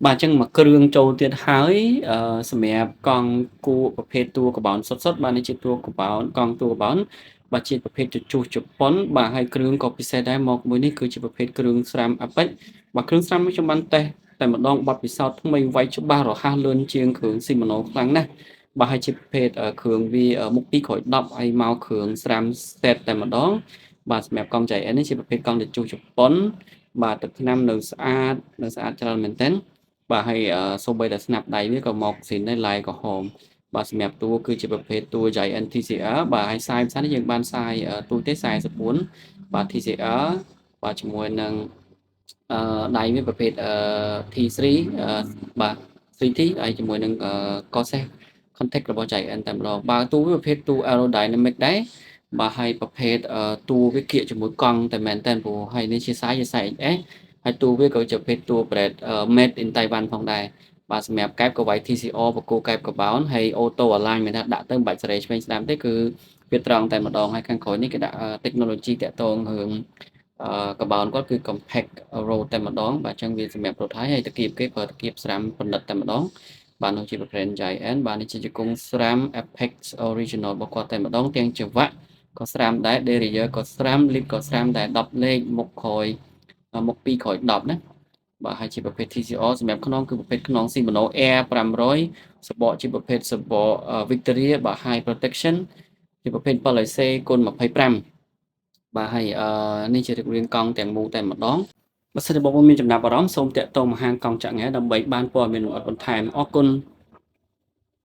បាទអញ្ចឹងមួយគ្រឿងចូលទៀតហើយអឺសម្រាប់កង់គួប្រភេទតួកាបោនសុតៗបាទនេះជាតួកាបោនកង់តួកាបោនបាទជាប្រភេទជជុះជប៉ុនបាទហើយគ្រឿងក៏ពិសេសដែរមកមួយនេះគឺជាប្រភេទគ្រឿង SRAM Apex បាទគ្រឿង SRAM នេះខ្ញុំបានតេស្តតែម្ដងបទពិសោធន៍ថ្មីវាយច្បាស់រហ័សលឿនជាងគ្រឿង Shimano ខ្លាំងណាស់បាទហើយជាប្រភេទគ្រឿងវាមុខ2ក្រោយ10ហើយមកគ្រឿង SRAM set តែម្ដងបាទសម្រាប់កង់ Giant នេះជាប្រភេទកង់ជជុះជប៉ុនបាទទឹកថ្នាំនៅស្អាតនៅស្អាតច្រើនមែនទែនបាទហើយសូម្បីតែស្នាប់ដៃវាក៏មកស៊ីនដែរឡាយក្រហមបាទសម្រាប់តួគឺជាប្រភេទតួ Giant TCR បាទហើយសាយផ្សារនេះយើងបានសាយទូទេ44បាទ TCR បាទជាមួយនឹងអឺដៃវាប្រភេទ T3 បាទ 3T ហើយជាមួយនឹង Corsair Contact របស់ Giant តែម្ដងបាទតួវាប្រភេទតួ aerodynamic ដែរបាទហើយប្រភេទតួវាគៀកជាមួយកង់តែមែនតើព្រោះហើយនេះជាសាយជាសាយ XS ហើយតួវាក៏ជាប្រភេទតួ brand made in Taiwan ផងដែរបាទសម្រាប់កែបក៏វាយ TCR បកគោកែបកបោនហើយ auto align មានថាដាក់ទៅមិនបាច់សេរីឆ្វេងស្ដាំទេគឺវាត្រង់តែម្ដងហើយខាងក្រោយនេះគេដាក់ technology តាក់ទងរឿងអឺកបោនគាត់គឺ compact road តែម្ដងបាទអញ្ចឹងវាសម្រាប់រត់ហើយហើយតាគៀបគេប្រើតាគៀប SRAM ផលិតតែម្ដងបាទនោះជាប្រភេទ Giant បាទនេះជាជង្គង់ SRAM Apex Original របស់គាត់តែម្ដងទាំងចង្វាក់ក៏ SRAM ដែរ Derailleur ក៏ SRAM Lip ក៏ SRAM ដែរ10លេខមុខក្រោយមុខ2ក្រោយ10ណាបាទហើយជាប្រភេទ TCR សម្រាប់ខ្នងគឺប្រភេទខ្នង Shimano Air 500សបកជាប្រភេទសបក Victoria បាទ High Protection ជាប្រភេទ 7C គុណ25បាទហើយអឺនេះជារូបរាងកង់ទាំងមូលតែម្ដងបើសិនជាបងប្អូនមានចំណាប់អារម្មណ៍សូមតាក់ទងមកហាងកង់ចាក់ង៉ែដើម្បីបានព័ត៌មានលម្អិតបន្ថែមអរគុណ។